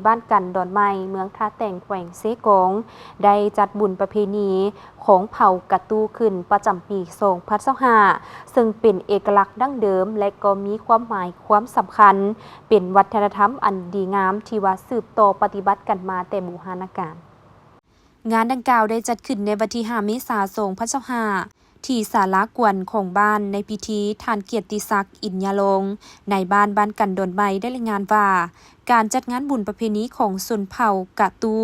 ບ້ານກັນດອນໄມ້ ເມືອງທ່າແຕງ ແຂວງເຊກອງ ໄດ້ຈັດບຸນປະເພນີຂອງເຜົ່າກະຕູຂຶ້ນປະຈຳປີສອງພັນຊາວຫ້າ ເຊິ່ງເປັນເອກະລັກດັ້ງເດີມ ແລະ ກໍມີຄວາມໝາຍຄວາມສຳຄັນ ເປັນວັດທະນະທຳອັນດີງາມທີ່ວ່າສືບຕໍ່ປະຕິບັດກັນມາແຕ່ບູຮານະການ. ງານດັ່ງກ່າວໄດ້ຈັດຂຶ້ນໃນວັນທີຫ້າ ເມສາ ສອງພັນຊາວຫ້າ ທີ່ສາລາກວນຂອງບ້ານ. ໃນພິທີ ທ່ານ ກຽດຕິສັກ ອິນຍາລອງ ນາຍບ້ານບ້ານກັນດອນໄມ້ ໄດ້ລາຍງານວ່າ ການຈັດງານບຸນປະເພນີຂອງຊົນເຜົ່າກະຕູ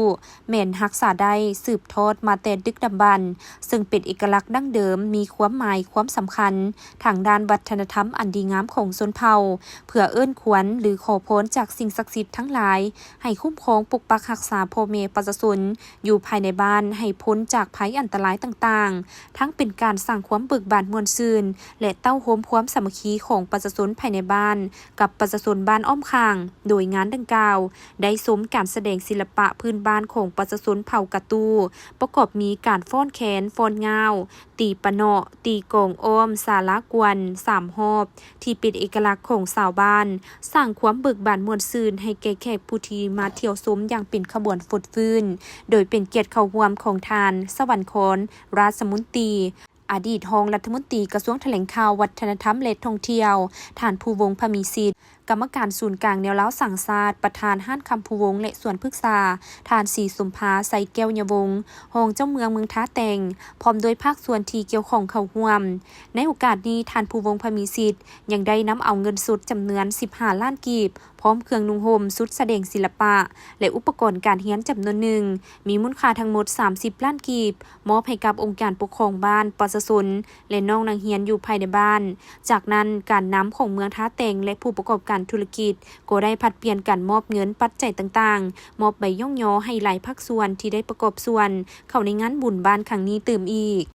ແມ່ນຮັກສາໄດ້ສືບທອດມາແຕ່ດຶກດຳບັນ ເຊິ່ງເປັນເອກະລັກດັ້ງເດີມ ມີຄວາມໝາຍຄວາມສຳຄັນທາງດ້ານວັດທະນະທຳອັນດີງາມຂອງຊົນເຜົ່າ ເພື່ອເອີ້ນຄວນ ຫຼື ຂໍພອນຈາກສິ່ງສັກສິດທັງຫຼາຍ ໃຫ້ຄຸ້ມຄອງປົກປັກຮັກສາພໍ່ແມ່ປະຊາຊົນ ຢູ່ພາຍໃນບ້ານໃຫ້ພົ້ນຈາກໄພອັນຕະລາຍຕ່າງໆ, ທັງເປັນການສ້າງຄວາມເບີກບານມ່ວນຊື່ນ ແລະ ເຕົ້າໂຮມຄວາມສາມັກຄີຂອງປະຊາຊົນພາຍໃນບ້ານກັບປະຊາຊົນບ້ານອ້ອມຂ້າງ. ໂດຍງານດັ່ງກ່າວໄດ້ຊົມການສະແດງສິລະປະພື້ນບ້ານຂອງປະຊາຊົນເຜົ່າກະຕູ ປະກອບມີການຟ້ອນແຄນ, ຟ້ອນງ່າວ, ຕີປະເນາະ, ຕີກອງອ້ອມສາລາກວນສາມຮອບ ທີ່ເປັນເອກະລັກຂອງຊາວບ້ານ, ສ້າງຄວາມເບີກບານມ່ວນຊື່ນໃຫ້ແກ່ແຂກຜູ້ທີ່ມາທ່ຽວຊົມຢ່າງເປັນຂະບວນຟົດຟື້ນ, ໂດຍເປັນກຽດເຂົ້າຮ່ວມຂອງທ່ານ ສະຫວັນຄອນ ຣາຊະມົນຕີ, ອະດີດຮອງລັດຖະມົນຕີກະຊວງຖະແຫຼງຂ່າວ, ວັດທະນະທຳ ແລະ ທ່ອງທ່ຽວ, ທ່ານ ພູວົງ ພະມີສິດ, ກຳມະການສູນກາງແນວລາວສ້າງຊາດ, ປະທານຮ້ານຄຳພູວົງ ແລະ ສວນພຶກສາ, ທ່ານ ສີສົມພາ ໄຊແກ້ວຍະວົງ, ຮອງເຈົ້າເມືອງເມືອງທ່າແຕງ, ພ້ອມດ້ວຍພາກສ່ວນທີ່ກ່ຽວຂ້ອງເຂົ້າຮ່ວມ. ໃນໂອກາດນີ້, ທ່ານ ພູວົງ ພະມີສິດ ຍັງໄດ້ນຳເອົາເງິນສົດຈຳນວນສິບຫ້າລ້ານກີບ, ພ້ອມເຄື່ອງນຸ່ງຫົ່ມ, ຊຸດສະແດງສິລະປະ ແລະ ອຸປະກອນການຮຽນຈຳນວນໜຶ່ງ, ມີມູນຄ່າທັງໝົດສາມສິບລ້ານກີບ, ມອບໃຫ້ກັບອົງການປົກຄອງບ້ານ, ປະຊາຊົນ ແລະ ນ້ອງນັກຮຽນຢູ່ພາຍໃນບ້ານ. ຈາກນັ້ນ, ການນຳຂອງເມືອງທ່າແຕງ ແລະ ຜູ້ປະກອບການທຸລະກິດ ກໍໄດ້ຜັດປ່ຽນກັນມອບເງິນປັດໄຈຕ່າງໆ, ມອບໃບຍ້ອງຍໍໃຫ້ຫຼາຍພາກສ່ວນທີ່ໄດ້ປະກອບສ່ວນເຂົ້າໃນງານບຸນບ້ານຄັ້ງນີ້ຕື່ມອີກ.